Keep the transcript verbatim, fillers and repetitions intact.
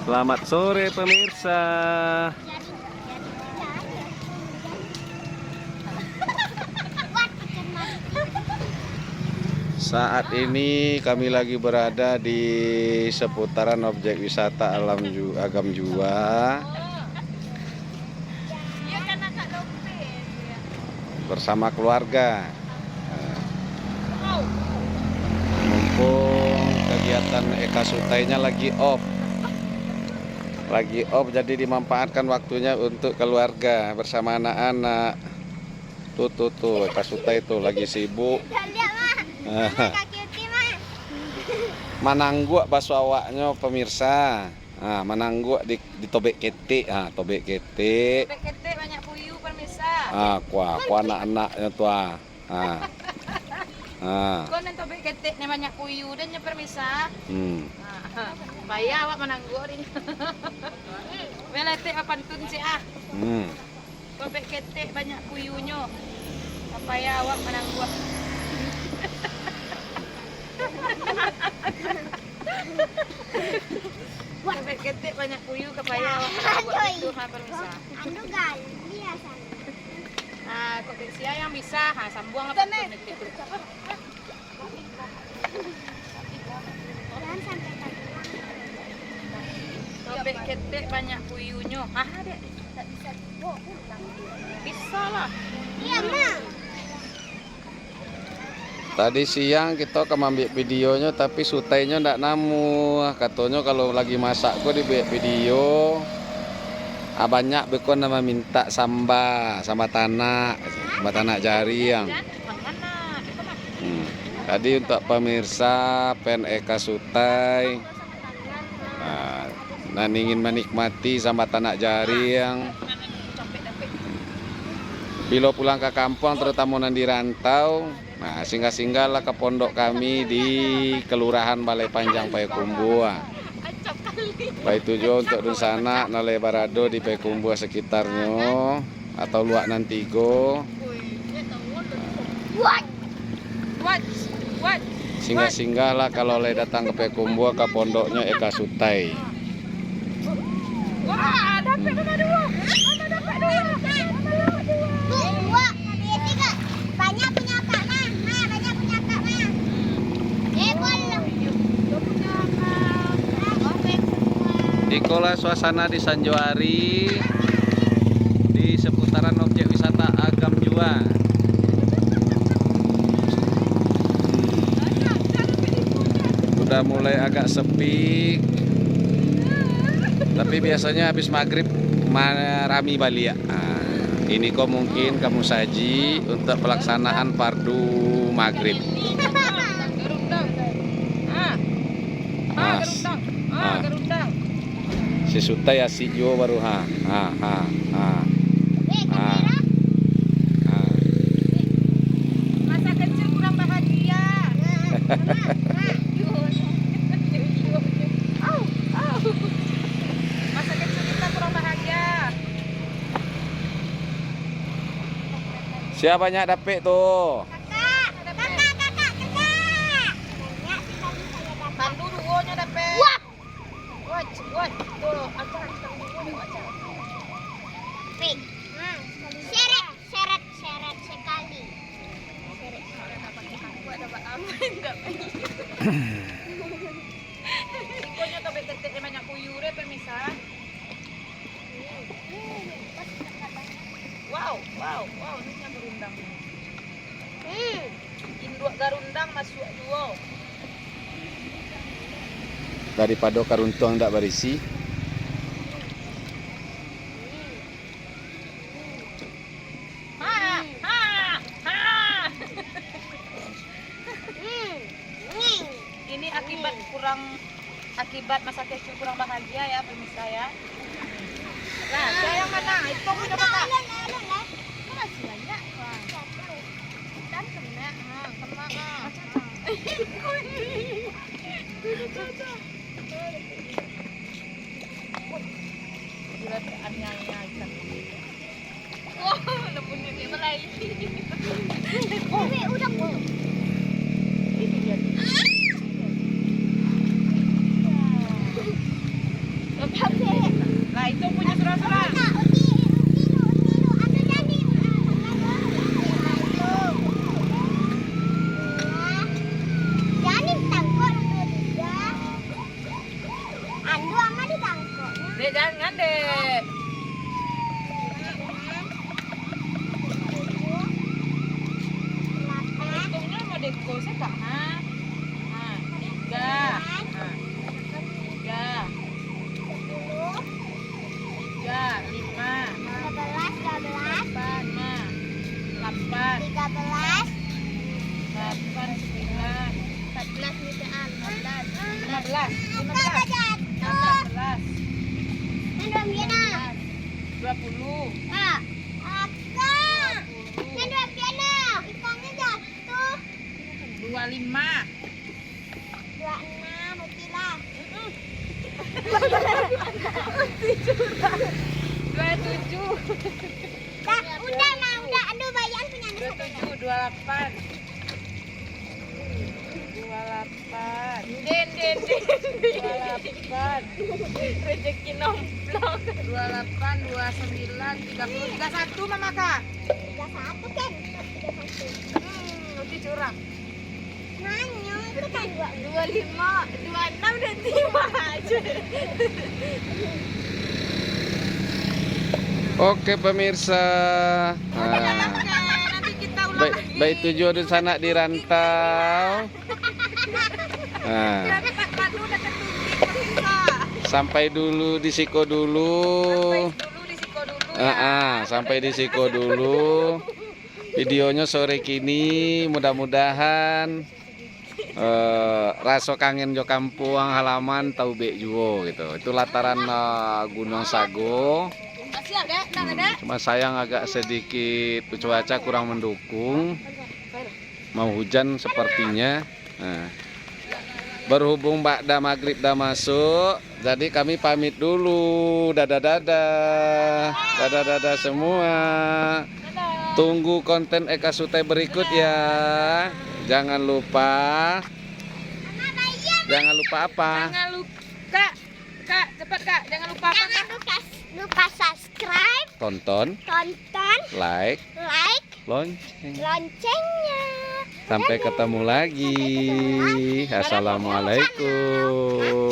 Selamat sore, pemirsa. Saat ini kami lagi berada di seputaran objek wisata Alam Ju-, Agam Jua bersama keluarga. Nah, mumpung kegiatan Eka Sutainya lagi off, lagi off, jadi dimanfaatkan waktunya untuk keluarga bersama anak-anak. Tuh, tuh, tuh, Eka Sutai tuh lagi sibuk. Lihat, Mak. Kaki Uti, Mak. Manangguak baso awaknyo, pemirsa. Ha, manangguak di, di tobek ketek. Ha, tobek ketek. Tobek ketek banyak puyu, pemirsa. Ha, kuah, kuah anak-anaknyo tu, ha. Ha. Ha. Kau nan tobek ketek ni banyak puyu dan nyo, pemirsa. Hmm. Ha, ha. Payah awak manangguak ni. Meletek bapantun si ah. Hmm. Tobek ketek banyak puyunyo. Payah awak manangguak. Tobek ketek banyak puyu, ka payah awak manangguak. Itu ha, pemirsa. Anu gali asal. Ah, kok dek sia yang bisa, ha, sambuang lah. Jangan sampai tadi. Tobek ketek banyak puyunyo. Ha, dek. Bisa lah. Iya, Mak. Tadi siang kito ka mambiak videonyo, tapi Sutainyo ndak namuah. Katonyo kalau lagi masak ko dibuek video. Ah, banyak beko nan mamintak samba, samba tanak, samba tanak jariang. Hmm. Tadi untuk pemirsa, fan Eka Sutai, ah, nan ingin manikmati samba tanak jariang, bilo pulang ka kampuang, terutamo nan di rantau, nah, singgah-singgahlah ka pondok kami di Kelurahan Balai Panjang Payakumbuah. Baitu juo untuak dunsanak nan lai barado di Payakumbuah sekitarnyo atau Luak Nan Tigo. Singgah-singgahlah kalau lai datang ka Payakumbuah, ka pondoknyo Eka Sutai. Wah, dapek nomor duo. Mama dapek duo. Mama dapek duo. Tuh, dua. Tiga. Banyak punya Kak Mah. Mah, banyak punya Kak Mah. Eh, gol. Ikolah suasana di sanjo ari di seputaran objek wisata Agam Jua. Udah mulai agak sepi, tapi biasanya habis maghrib ma-, rami baliak. Ah, ini ko mungkin kamu saji untuk pelaksanaan fardu maghrib. Ah, ah, ah, ah. Si Sutai asik juo baru, ha. Ha, ha, ha. Ha. Ha. Masa kecil kurang bahagia. Au, au. Masa kecil kita kurang bahagia. Sia banyak dapek tu? Kakak, kakak, kakak, kakak. Banyak sekali saya dapat. Tandu duo nyo dapek. Wah. Wah, wah, tu, acah, tandu duo nyo acah. Wih. Hmm. Seret, seret, seret sekali. Seret. Aku ada buat apa? Enggak. Ikonyo tobek ketek banyak kuyuh, pemirsa. Wow, wow, wow, ini garundang. Hmm. Induak garundang masuk juo. Daripado karuntuang ndak barisi. Ha, ha, ha. Hmm. Ini akibat kurang, akibat masa kecil kurang bahagia ya, pemirsa ya. Nah, saya yang mana? Itu punya kakak. Alun, alun, alun. Makasih banyak. Wah. Hitam kena, ha, kena, ha. Gila, aniaya ikan. Wah, lembutnya dia mulai. Oh, weh, udah, oh. Ini dia. Tapi Dek, jangan, Dek. Untungnya mau deko sekak, ha. Ha, tiga. Ha. Tiga. Tiga, lima. Sebelas, dua belas. Lima. Delapan. Tiga belas. Delapan, sembilan. Empat belas, lima belas. Lima belas. Lima belas. Empat belas. Dua puluh. Kak. Kakak. Dua puluh. Yang dua pian nah. Ikannya jatuh. Dua lima. Dua enam, oke lah. Dua tujuh. Dah, udah lah, udah. Aduh, bayang punya. Dua tujuh, dua lapan. Dua lapan. Den, den, den. Dua lapan. Rezeki nomplok. Dua lapan, dua sembilan, tiga puluh, tiga satu, Mama, Kak. Tiga satu, Ken. Tiga satu. Hmm, nanti curang. Nanya, itu kan dua. Dua lima, dua enam, dan tiga aja. Oke, pemirsa. Nah. Oke, nanti kita ulang lagi. Baik, baik tujuh di sana di rantau. Nah. Sampai dulu di siko dulu. Sampai dulu di siko dulu, ya. Ah, ah, sampai di siko dulu. Videonyo sore kini, mudah-mudahan, eh, raso kangen jo kampuang halaman taubek juo gitu. Itu lataran, eh, Gunuang Sago. Hmm, cuma sayang agak sedikit cuaca kurang mendukung. Mau hujan sepertinya. Nah. Berhubung ba'da magrib dah masuk, jadi kami pamit dulu. Dadah, dadah. Dadah, dadah semua. Tunggu konten Eka Sutai berikut ya. Jangan lupa. Jangan lupa apa? Jangan lupa, Kak. Kak, cepat, Kak. Jangan lupa apa, Kak? Jangan lupa, lupa subscribe. Tonton. Tonton. Like. Like. Lonceng. Loncengnya. Sampai ketemu lagi. Sampai ketemu lagi. Assalamualaikum.